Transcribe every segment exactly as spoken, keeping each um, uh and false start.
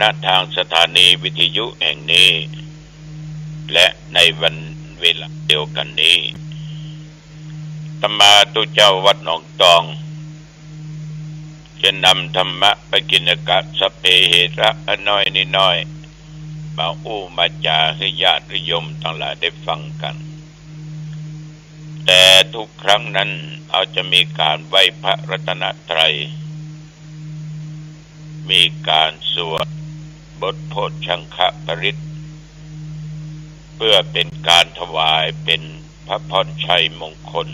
ณ ทางสถานีวิทยุแห่งนี้ และในวันเวลาเดียวกันนี้ อาตมาตุ๊เจ้าวัดหนองตอง จะนำธรรมะปกิณกะสัพเพเหระ อันน้อยนิดน้อย มาอู้มาจ๋าหื้อญาติโยมตังหลายได้ฟังกั๋น แต่ทุกครั้งนั้น เฮาจะมีก๋านไหว้พระรัตนตรัย มีก๋านสวดบทโพชฌังคปริตร เปื้อเป๋นก๋านถวายเป๋นพระพรชัยมงคล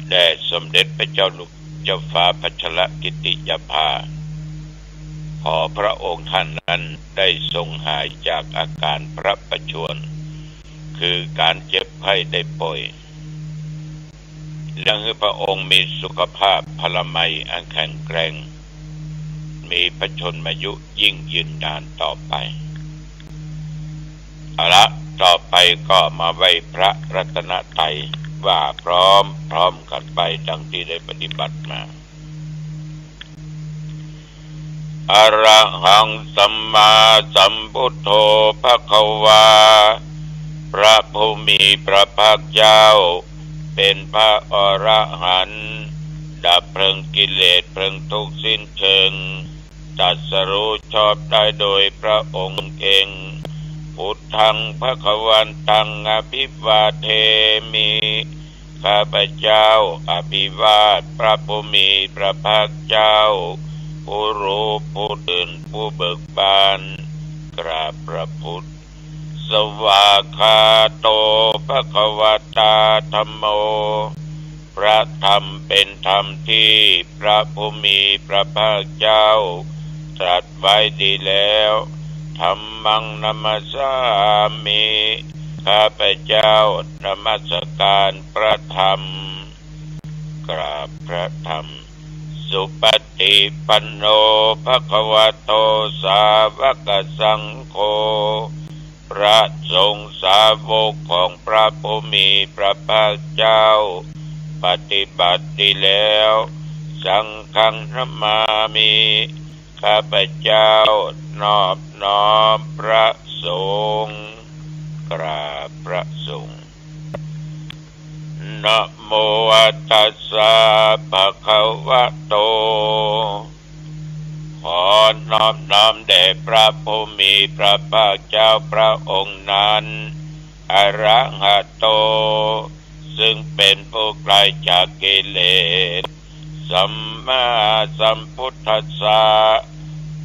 แด่สมเด็จพระเจ้าลูกเจ้าฟ้าพัชรกิติยาภา ขอพระองค์ท่านนั้นได้ทรงหายจากอาก๋านพระประชวร คือก๋านเจ็บไข้ได้ป่วย และหื้อพระองค์มีสุขภาพพลามัยอันแข็งแกร่ง มีพระชนมายุยิ่งยืนนานต่อไป เอาละ ต่อไปก็มาไหว้พระรัตนตรัยว่าพร้อมๆ กั๋นไปดังตี้ได้ปฏิบัติมา อะระหังสัมมาสัมพุทโธภะคะวา พระผู้มีพระภาคเจ้าเป๋นพระอรหันต์ ดับเพลิงกิเลสเพลิงทุกข์สิ้นเชิง ตรัสรู้ชอบได้โดยพระองค์เอง พุทธังภะคะวันตังอะภิวาเทมิ ข้าพเจ้าอภิวาทพระผู้มีพระภาคเจ้า ผู้รู้ผู้ตื่นผู้เบิกบาน กราบพระพุทธ สวากขาโตภะคะวะตาธัมโม พระธรรมเป๋นธรรมตี้พระผู้มีพระภาคเจ้าตรัสไว้ดีแล้ว ธัมมังนะมัสสามิ ข้าพเจ้านมัสการพระธรรม กราบพระธรรม สุปฏิปันโนภะคะวะโตสาวกสังโฆ พระสงฆ์สาวกของพระผู้มีพระภาคเจ้าปฏิบัติดีแล้ว สังฆังนะมามิ ข้าพเจ้านอบน้อมพระสงฆ์ กราบพระสงฆ์ นะโมตัสสะภะคะวะโต ขอนอบน้อมแด่พระผู้มีพระภาคเจ้าพระองค์นั้น อะระหะโต ซึ่งเป๋นผู้ไกลจากกิเลส สัมมาสัมพุทธัสสะ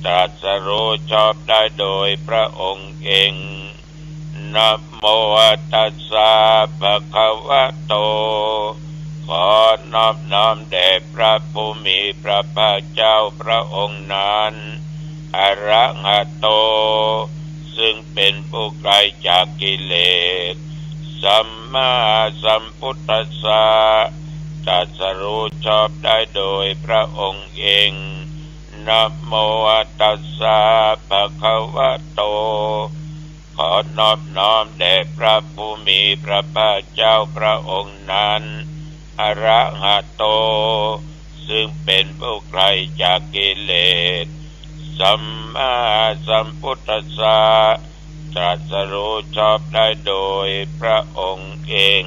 ตรัสรู้ชอบได้โดยพระองค์เอง นะโมตัสสะภะคะวะโต ขอนอบน้อมแด่พระผู้มีพระภาคเจ้าพระองค์นั้น อะระหะโต ซึ่งเป๋นผู้ไกลจากกิเลส สัมมาสัมพุทธัสสะ ตรัสรู้ชอบได้โดยพระองค์เอง นะโมตัสสะภะคะวะโต ขอนอบน้อมแด่พระผู้มีพระภาคเจ้าพระองค์นั้น อะระหะโต ซึ่งเป๋นผู้ไกลจากกิเลส สัมมาสัมพุทธัสสะ ตรัสรู้ชอบได้โดยพระองค์เอง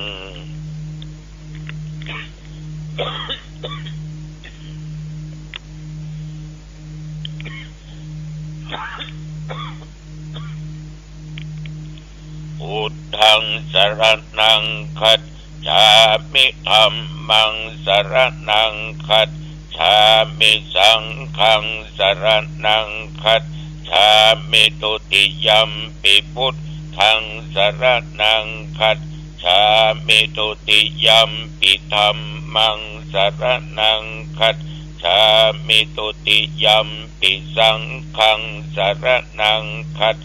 พุทธังสรณังคัจฉามิ ธัมมังสรณังคัจฉามิ สังฆังสรณังคัจฉามิ ทุติยัมปิพุทธังสรณังคัจฉามิ ทุติยัมปิธัมมังสรณังคัจฉามิ ทุติยัมปิสังฆังสรณังคัจ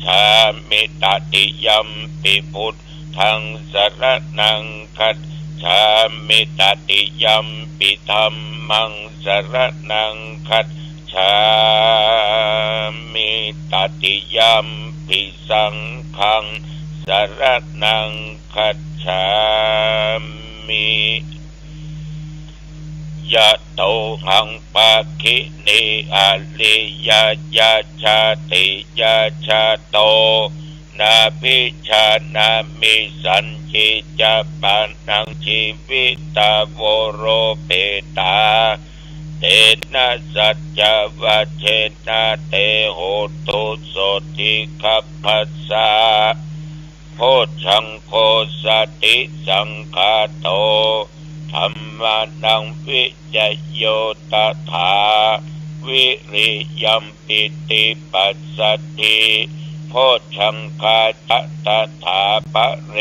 ฉามิ ตติยัมปิพุทธังสรณังคัจฉามิ ตติยัมปิธัมมังสรณังคัจฉามิ ตติยัมปิสังฆังสรณังคัจฉามิ ยะ โตหัง ภาคินี อริยญาจาติญาจาโต นาภิชานามิ สัญญิจจะปะนัง จีวิตาโวโรเปตา เตนะสัจจวจเจนะ เตโหตุ โสตถิคัพพสสะ โพชฌังโฆ สติสังขาโต ธัมมานัง วิจโย ตถา วิริยัม ปิติปัสสัทธิ โพชฌังคาจะ ตถาปะเร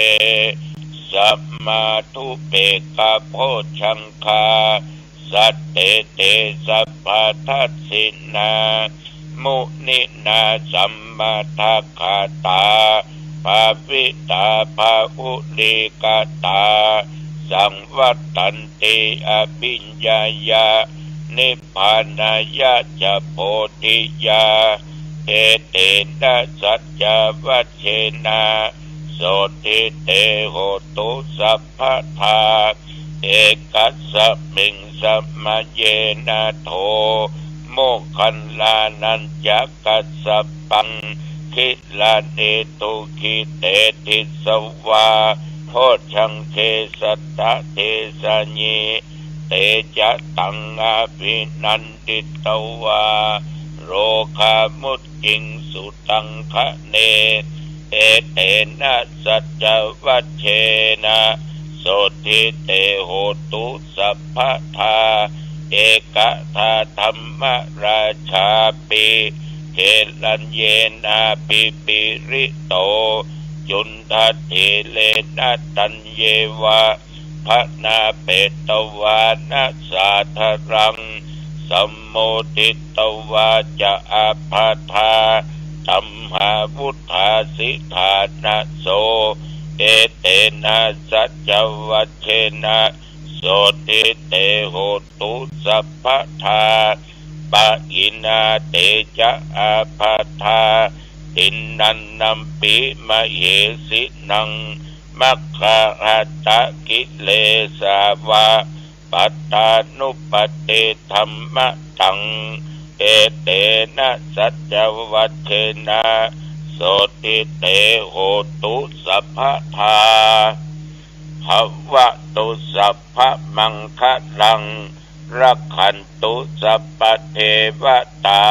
สมาธุเปกขะโพชฌังคา สัตเต เต สัพพะทัสสินา มุนินา สัมมาทักขาตา ภาวิตา บาหุลีกตา สังวัตตันติ อภิญญาญา นิพพานายะจะ โพธิยา เอเตนะสัจจวจเจนะ โสตถิ เตโหตุ สัพพทา เอกัสสมิง สมเยนะ โท โมคคัลลานัญจะ กัสสปัง กิลานิ ทุกขิเต ทิสวา โพชฌังเก สัตตะเทสะญิ เตจะตัง อภินันดิตวา โรคามุจจิง สุตังคะเน เอเตนะสัจจวจเจนะ โสตถิ เตโหตุ สัพพทา เอกทา ธัมมราชาปิ เกรัญเยนาภิปิริโต จุณฑะเถเรนะ ตัญเยวะ พนาเปตวานะ สาธารัง สัมโมทิตวาจะ อัพพทา ตัมหาวุฑฒาสิฐานะโส เอเตนะสัจจวจเจนะ โสตถิ เตโหตุ สัพพทา ปะหินา เตจะ อัพพทา ติณณันนัมปิ มะเหสินัง มัคคาหัตถกิเลสาวะ ปัตตานุปัตติธัมมะตัง เอเตนะสัจจวจเจนะ โสตถิ เตโหตุ สัพพทา ภะวะตุ สัพพะมังคะลัง รักขันตุ สัพพะเทวะตา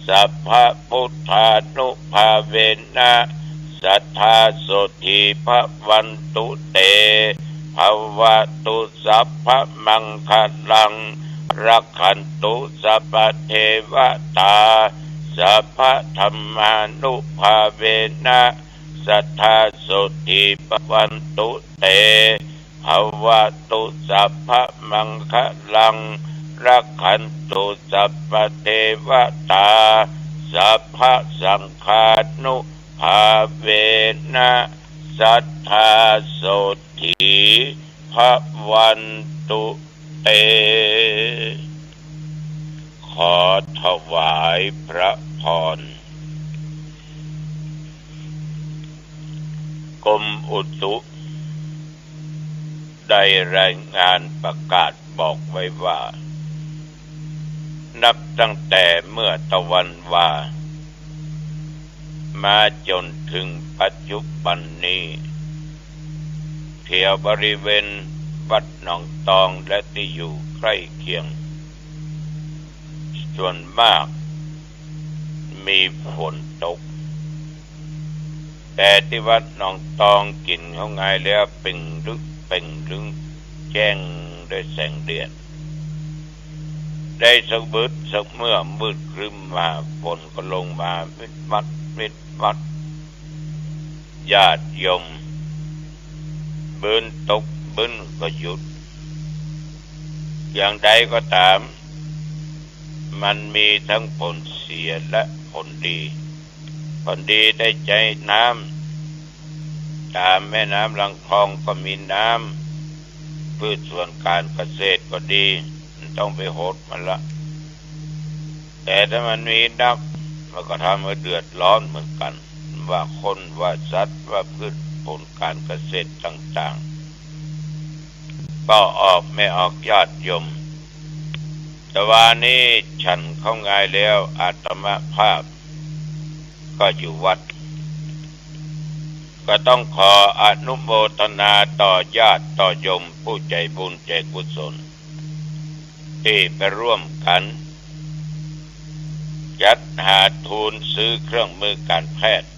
สัพพะพุทธานุภาเวนะ สัตถาโสตถีภะวันตุเต ภะวะตุ สัพพะมังคะลัง รักขันตุ สัพพะเทวะตา สัพพะธัมมานุภาเวนะ สัตถาโสตถีภะวันตุเต ภะวะตุ สัพพะมังคะลัง รักขันตุ สัพพะเทวะตา สัพพะสังฆานุภาเวนะ สัตถาโสตถีภะวันตุเต ขอถวายพระพร กรมอุตุได้รายงานประกาศบอกไว้ว่า นับตั้งแต่เมื่อตะวันวา มาจนถึงปัจจุบันนี้ แถวบริเวณวัดหนองตองและตี้อยู่ใกล้เคียง ส่วนมากมีฝนตก แต่ตี้วัดหนองตองกิ๋นเข้าไงแล้วเป่งลึกเป่งลึง แจ้งด้วยแสงแดด ได้สักบึดสักเมื่อมืดครึ้มมา ฝนก็ลงมาวิดวัดวิดวัด ญาติโยม บึ้นตกบึ้นก็หยุด อย่างใดก็ต๋าม มันมีทั้งผลเสียและผลดี ผลดีได้ใจ๊น้ำ ต๋ามแม่น้ำลำคลองก็มีน้ำ พืชสวนการเกษตรก็ดี บ่ต้องไปหดมันละ แต่ถ้ามันมีนัก มันก็ทำหื้อเดือดร้อนเหมือนกั๋น ว่าคนว่าสัตว์ว่าพืชผลการเกษตรต่างๆ ก็ออกไม่ออก ญาติโยม ตะวานี้ฉันข้าวงายแล้ว อาตมาภาพก็อยู่วัด ก็ต้องขออนุโมทนาต่อญาติต่อโยมผู้ใจ๋บุญใจ๋กุศล ตี้ไปร่วมกั๋นจัดหาทุนซื้อเครื่องมือก๋านแพทย์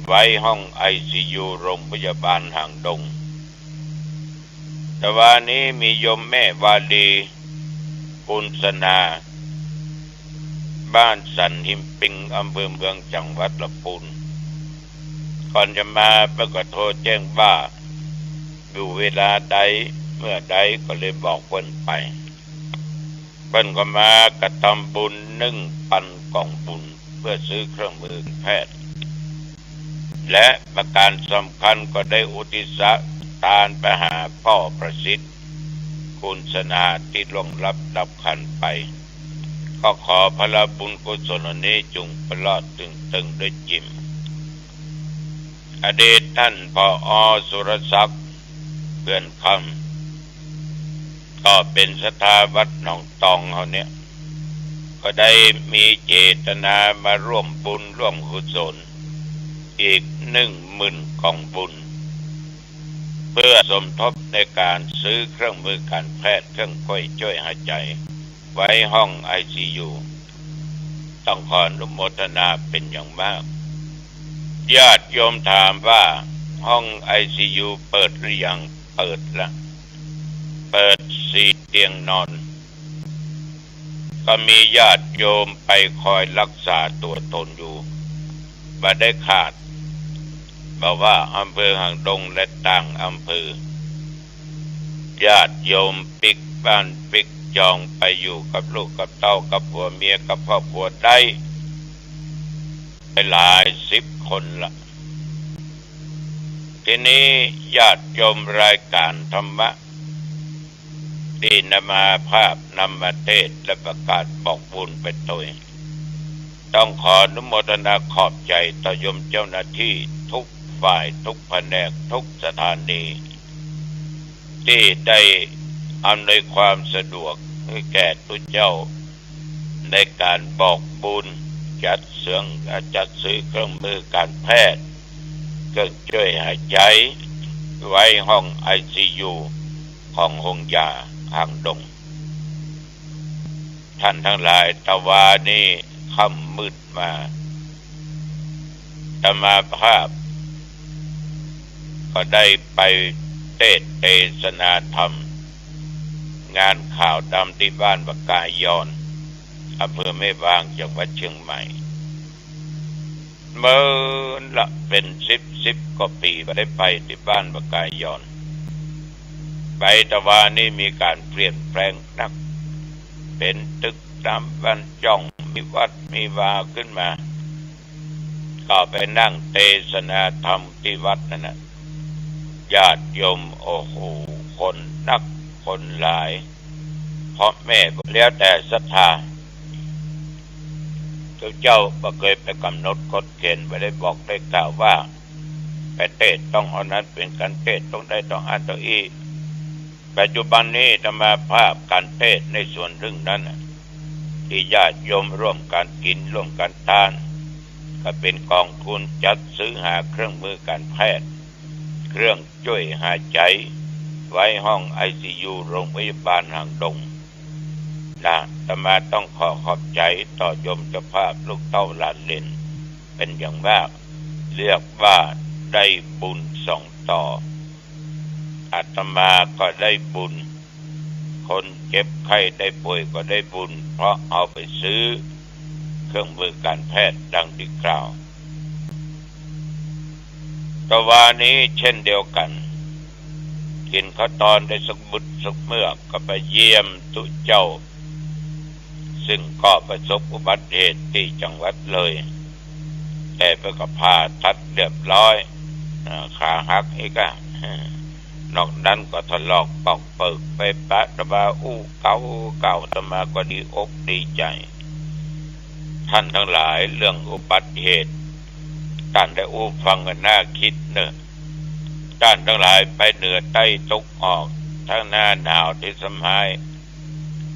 ไว้ห้องไอซียูโรงพยาบาลหางดง ตะวานี้มีโยมแม่วาลี กุลสนา บ้านสันหิมปิง อำเภอเมือง จังหวัดลำพูน ก่อนจะมาเปิ้นก็โทรแจ้งว่าอยู่เวลาใดเมื่อใด ก็เลยบอกเปิ้นไป เปิ้นก็มากระทำบุญนึ่งปันก๋องบุญ เพื่อซื้อเครื่องมือแพทย์ และประก๋านสำคัญก็ได้อุทิศตานไปหาป้อประสิทธิ์ กุลสนา ตี้ล่วงลับดับขันธ์ไป ก็ขอผละบุญกุศลอันนี้จุ่งปลอดตึงเติงด้วยจิม อดีตต้าน ผอ. สุรศักดิ์ เพื่อนคำ ก็เป๋นศรัทธาวัดหนองตองเฮาเนี่ย ก็ได้มีเจตนามาร่วมบุญร่วมกุศลอีกนึ่งหมื่นก๋องบุญ เพื่อสมทบในก๋านซื้อเครื่องมือก๋านแพทย์ เครื่องช่วยหายใจ๋ ไว้ห้องไอซียู ต้องขออนุโมทนาเป๋นอย่างมาก ญาติโยมถามว่าห้องไอซียูเปิดหรือยัง เปิดละ เปิดสี่เตียงนอน ก็มีญาติโยมไปคอยรักษาตั๋วตนอยู่ บ่ได้ขาด บ่ว่าอำเภอหางดงและต่างอำเภอ ญาติโยมปิ๊กบ้านปิ๊กจองไปอยู่กับลูกกับเต้ากับผัวเมียกับครอบครัวได้หลายสิบคนละ ทีนี้ญาติโยมรายก๋านธรรมะ ตี้อาตมาภาพนำมาเตสน์และประกาศบอกบุญไปตวย ต้องขออนุโมทนาขอบใจ๋ต่อโยมเจ้าหน้าตี้ทุกฝ่ายทุกแผนกทุกสถานี ตี้ได้อำนวยความสะดวกหื้อแก่ตุ๊เจ้า ในก๋านบอกบุญจัดเสือง จัดซื้อเครื่องมือก๋านแพทย์ เครื่องช่วยหายใจ๋ ไว้ห้องไอซียูของโฮงยาหางดง ต้านตังหลาย ตะวานี้ค่ำมืดมา อาตมาภาพก็ได้ไปเตสน์เตสนาธรรม งานขาวดำตี้บ้านปะกายยอน อำเภอแม่วาง จังหวัดเชียงใหม่ เมินละเป๋นสิบสิบกว่าปี๋บ่ได้ไปตี้บ้านปะกายยอน ไปตะวานี้มีก๋านเปลี่ยนแปลงนัก เป๋นตึกรามบ้านจ้อง มีวัดมีวาขึ้นมา ก็ไปนั่งเตสนาธรรมตี้วัดนั่นน่ะ ญาติโยม โอ้โห คนนักคนหลาย เพราะแม่แล้วแต่ศรัทธา ตุ๊เจ้าบ่เกยไปก๋ำหนดกฎเกณฑ์ บ่ได้บอกได้กล่าวว่า ไปเตสน์ต้องเอานั้นเป๋นก๋านเตสน์ ต้องได้ต้องอั้นต้องอี้ ปัจจุบันนี้อาตมาภาพก๋านเตสน์ในส่วนนึ่งนั้นน่ะ ตี้ญาติโยมร่วมกั๋นกิ๋นร่วมกั๋นตาน ก็เป๋นก๋องทุนจัดซื้อหาเครื่องมือก๋านแพทย์ เครื่องช่วยหายใจ๋ ไว้ห้องไอซียูโรงพยาบาลหางดงนะ อาตมาต้องขอขอบใจ๋ต่อโยมเจ้าภาพลูกเต้าหลานเหลนเป๋นอย่างมาก เรียกว่าได้บุญสองต่อ อาตมาก็ได้บุญ คนเจ็บไข้ได้ป่วยก็ได้บุญ เพราะเอาไปซื้อเครื่องมือก๋านแพทย์ดังตี้กล่าว ตะวานี้เช่นเดียวกั๋น กิ๋นข้าวตอนได้สักบึดสักเมื้อ ก็ไปเยี่ยมตุ๊เจ้า ซึ่งก็ประสบอุบัติเหตุตี้จังหวัดเลย แต่เปิ้นก็ผ่าตัดเรียบร้อย อ่า ขาหักอีกอะ นอกนั้นก็ถลอกปอกเปิกไปปะ ตะวาอู้เก่าเก่า อาตมาก็ดีอกดีใจ๋ ต้านตังหลาย เรื่องอุบัติเหตุ ต้านได้อู้ฟังกั๋นน่าคิดเน่อ ต้านตังหลายไปเหนือใต้ตกออก ทั้งหน้าหนาวตี้สำฮาย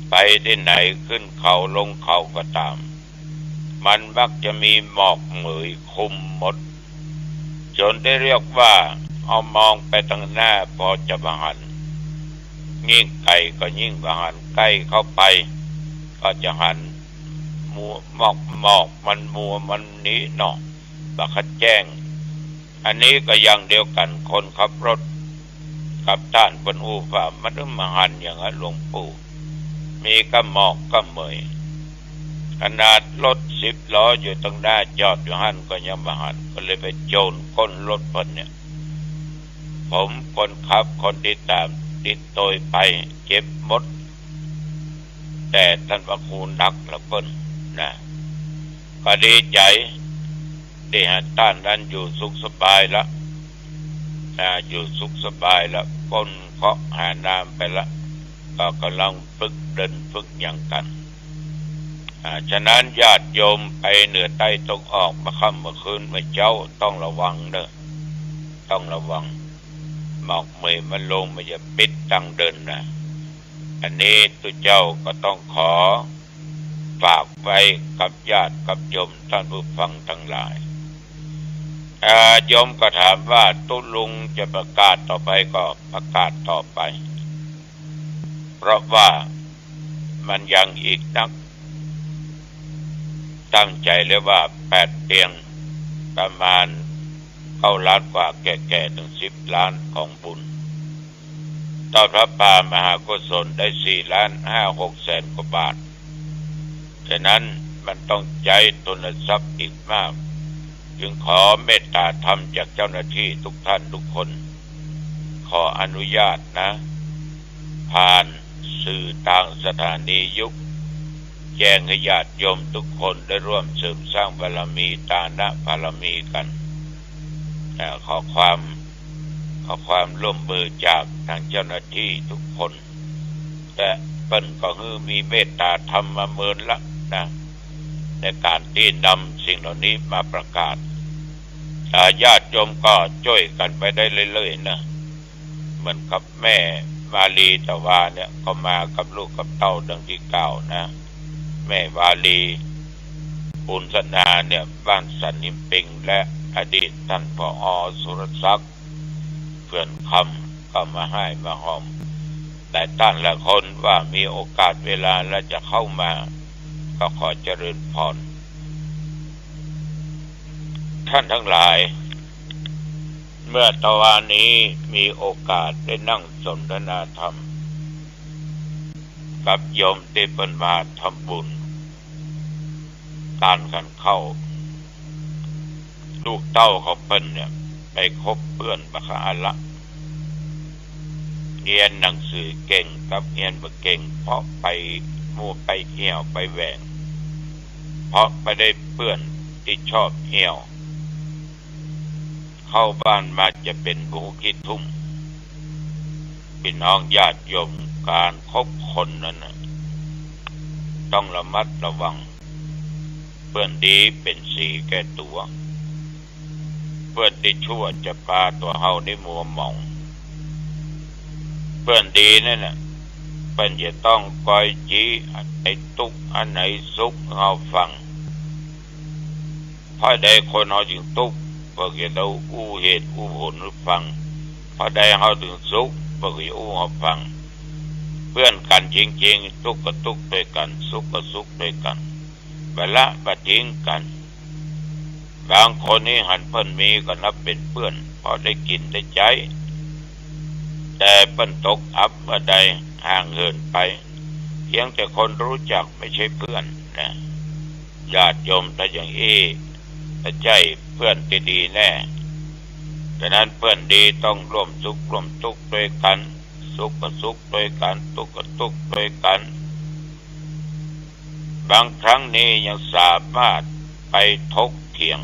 ไปตี้ไหนขึ้นเขาลงเขาก็ต๋าม มันมักจะมีหมอกเหมยคลุมหมด จ๋นได้เรียกว่าเอามองไปตางหน้าปอจะบ่หัน ยิ่งไก๋ก็ยิ่งบ่หัน ใก้เข้าไปก็จะหัน มัว หมอก หมอกมันมัวมันนี้เนาะ บ่คัดแจ้ง อันนี้ก็อย่างเดียวกั๋น คนขับรถกับต้านเปิ้นอู้ว่า มันบ่หันอย่างนั้นหลวงปู่ มีก้าหมอกก้าเหมย ขนาดรถสิบล้ออยู่ตางหน้าจอดอยู่หั้นก็ยังบ่หัน ก็เลยไปโจนก้นรถเปิ้นเนี่ย ผมคนขับคนตี้ต๋ามติดโตยไปเจ็บหมด แต่ต้านว่าครูหนักละเปิ้นนะ ก็ดีใจ๋ ตี้หันต้านนั้นอยู่สุขสบายละ อ่า อยู่สุขสบายละ ป๊นเคราะห์หาน้ำไปละ ก็ก่ำลังฝึกเดินฝึกหยังกั๋น อ่า ฉะนั้นญาติโยมไปเหนือใต้ตะวันออก บ่าค่ำบ่าคืนบ่าเจ๊า ต้องระวังเน่อ ต้องระวัง หมอกเหมยมันลง มันจะปิดตางเดินนะ อันนี้ตุ๊เจ้าก็ต้องขอฝากไว้กับญาติกับโยมต้านผู้ฟังตังหลาย อ่า โยมก็ถามว่าตุ๊ลุงจะประกาศต่อไป ก็ประกาศต่อไป เพราะว่ามันยังอีกนัก ตั้งใจ๋แล้วว่าแปดเตียง ประมาณเก้าล้านกว่า แก่ๆ เถิงสิบล้านของบุญ ทอดผ้าป่ามหากุศลได้สี่ล้านห้าหกแสนกว่าบาท ฉะนั้นมันต้องใจ๊ทุนทรัพย์อีกมาก จึงขอเมตตาธรรมจากเจ้าหน้าที่ทุกท่านทุกคน ขออนุญาตนะ ผ่านสื่อตางสถานียุค แจ้งหื้อญาติโยมทุกคนได้ร่วมเสริมสร้างบารมี ทานบารมีกั๋น เอ่อ ขอความ ขอความร่วมมือจากตางเจ้าหน้าที่ทุกคน และเปิ้นก็หื้อมีเมตตาธรรมมาเมินละนะ ในก๋านตี้นำสิ่งเหล่านี้มาประกาศ อ่า ญาติโยมก็จ้วยกั๋นไปได้เรื่อยๆ นะ เหมือนกับแม่วาลีตะวาเนี่ย ก็มากับลูกกับเต้าดังตี้กล่าวนะ แม่วาลี ปุณณสนาเนี่ย บ้านสันหินปิง และอดีตต้าน ผอ สุรศักดิ์ เพื่อนคำ ก็มาฮ่ายมาฮ่อม หลายต้านหลายคนว่ามีโอกาสเวลาแล้วจะเข้ามา ก็ขอเจริญพร ท่านทั้งหลาย เมื่อตะวานี้มีโอกาสได้นั่งสนทนาธรรมกับโยมตี้เปิ้นมาทำบุญ ตานขันข้าว ลูกเต้าของเปิ้นเนี่ย ไปคบเปื้อนบ่าคะอันละ เฮียนหนังสือเก่งกับเฮียนบ่เก่ง เพราะไปมั่วไปเอี่ยวไปแหว่ง เพราะไปได้เปื้อนตี้ชอบเอี่ยว เข้าบ้านมาจะเป๋นหมูขี้ทุ่ม ปี้น้องญาติโยม ก๋านคบคนนั้นน่ะ ต้องระมัดระวัง เปื้อนดีเป๋นสีแก่ตั๋ว เปื้อนตี้ชั่วจะปาตั๋วเฮาได้มัวหมอง เปื้อนดีนั่นน่ะ เปิ้นจะต้องคอยจี้อันไหนตุ๊กข์อันไหนสุขหื้อเฮาฟัง เพราะใดคนเฮาจึงตุ๊กข์ เปิ้นก็จะอู้เหตุอู้ผลหื้อฟัง เพราะใดเฮาจึงสุข เปิ้นก็จะอู้หื้อเฮาฟัง เปื้อนกั๋นจริงๆ ตุ๊กข์ก็ตุ๊กข์ตวยกั๋น สุขก็สุขตวยกั๋น บ่ละบ่ทิ้งกั๋น บางคนนี่หันเปิ้นมีก็นับเป๋นเปื้อน เพราะได้กิ๋นได้ใจ๊ แต่เปิ้นตกอับเมื่อใด ห่างเหินไป เพียงแต่คนรู้จักไม่ใช่เปื้อนนะ ญาติโยมถ้าอย่างอี้ ถ้าใจ้เปื้อนตี้ดีแน่ ฉะนั้นเปื้อนดีต้องร่วมสุขร่วมตุ๊กข์ตวยกั๋น สุขก็สุขตวยกั๋น ตุ๊กข์ก็ตุ๊กข์ตวยกั๋น บางครั้งนี่ยังสามารถไปถกเถียง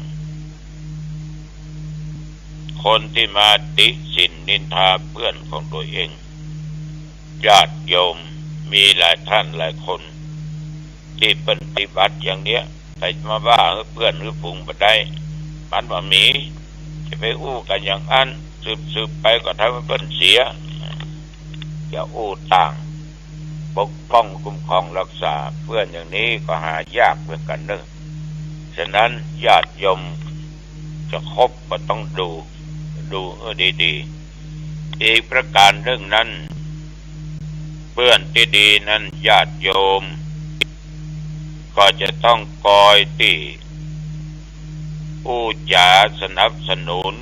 คนตี้มาติฉิ่นนินทาเปื้อนของตัวเอง ญาติโยมมีหลายท่านหลายคน ตี้เปิ้นปฏิบัติอย่างเนี้ย แต่มาว่าหื้อเปื้อนหื้อฝูงบ่ได้ มันบ่มี จะไปอู้กั๋นอย่างอั้น สืบๆ ไปก็ทำหื้อเปิ้นเสีย จะอู้ต่าง ปกป้องคุ้มครองรักษา เปื้อนอย่างนี้ก็หายากเหมือนกั๋นเน่อ ฉะนั้นญาติโยมจะคบก็ต้องดู ดูหื้อดีๆ อีกประก๋านนึ่งนั้น เปื้อนตี้ดีนั้นญาติโยมก็จะต้องกอยตี้อู้จ๋าสนับสนุน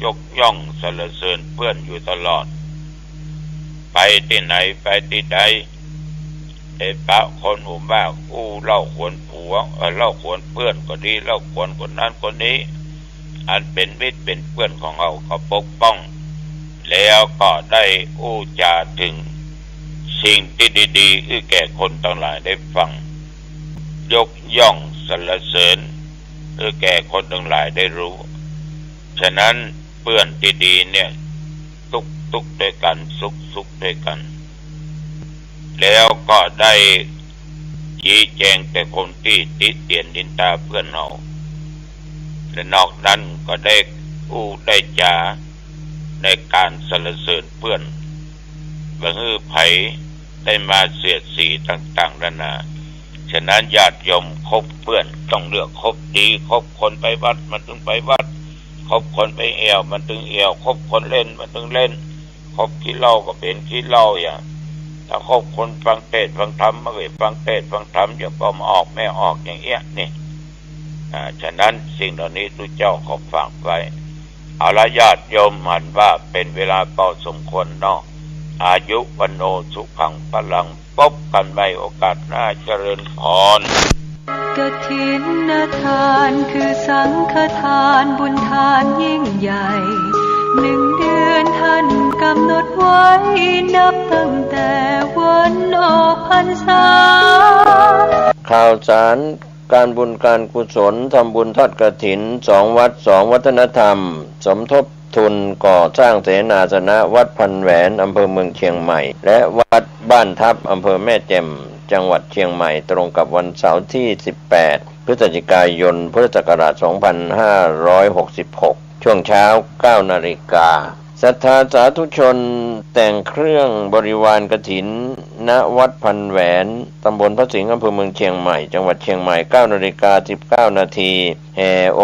ยกย่องสรรเสริญเปื้อนอยู่ตลอด ไปตี้ไหนไปตี้ใด ไปปะคนหมู่มากอู้เล่าขวนผัว เอ่อ เล่าขวนเปื้อนก็ดี เล่าขวนคนนั้นคนนี้ อันเป๋นมิตรเป๋นเปื้อนของเฮาก็ปกป้อง แล้วก็ได้อู้จ๋าเถิงสิ่งตี้ดีๆ หื้อแก่คนตังหลายได้ฟัง ยกย่องสรรเสริญ หื้อแก่คนตังหลายได้ฮู้ ฉะนั้นเปื้อนตี้ดีเนี่ย ตุ๊กข์ตุ๊กข์ตวยกั๋น สุขสุขตวยกั๋น แล้วก็ได้ชี้แจงแก่คนตี้ติเตียนนินตาเปื้อนเฮา และนอกนั้นก็ได้อู้ได้จ๋าในก๋านสรรเสริญเปื้อน บ่หื้อใผได้มาเสียดสีต่างๆ นานา ฉะนั้นญาติโยมคบเปื้อนต้องเลือกคบดี คบคนไปวัดมันตึงไปวัด คบคนไปแอ่วมันตึงแอ่ว คบคนเล่นมันตึงเล่น คบขี้เหล้าก็เป๋นขี้เหล้าอย่าง ถ้าคบคนฟังเทศน์ฟังธรรมมันก็ฟังเทศน์ฟังธรรม เดี๋ยวก็มาออกแม่ออกอย่างเอี้ยนี่ อ่า ฉะนั้นสิ่งเหล่านี้ตุ๊เจ้าขอฝากไว้ เอาละญาติโยม หันว่าเป๋นเวลาพอสมควรเนาะ อายุวัณโณสุขังพลัง ปบกั๋นใหม่โอกาสหน้า เจริญพร กฐินทานคือสังฆทานบุญทานยิ่งใหญ่ หนึ่งเดือนท่านกำหนดไว้ นับตั้งแต่วันออกพรรษา ข่าวสาร การบุญการกุศล ทำบุญทอดกฐิน สองวัด สองวัฒนธรรม สมทบทุนก่อสร้างเสนาสนะวัดพันแหวน อำเภอเมืองเชียงใหม่ และวัดบ้านทับ อำเภอแม่แจ่ม จังหวัดเชียงใหม่ ตรงกับวันเสาร์ที่สิบแปด พฤศจิกายน พุทธศักราชสองพันห้าร้อยหกสิบหก ช่วงเช้า เก้านาฬิกา ศรัทธาสาธุชนแต่งเครื่องบริวารกฐิน ณ วัดพันแหวน ตำบลพระสิงห์ อำเภอเมืองเชียงใหม่ จังหวัดเชียงใหม่ เก้านาฬิกาสิบเก้านาที แห่องค์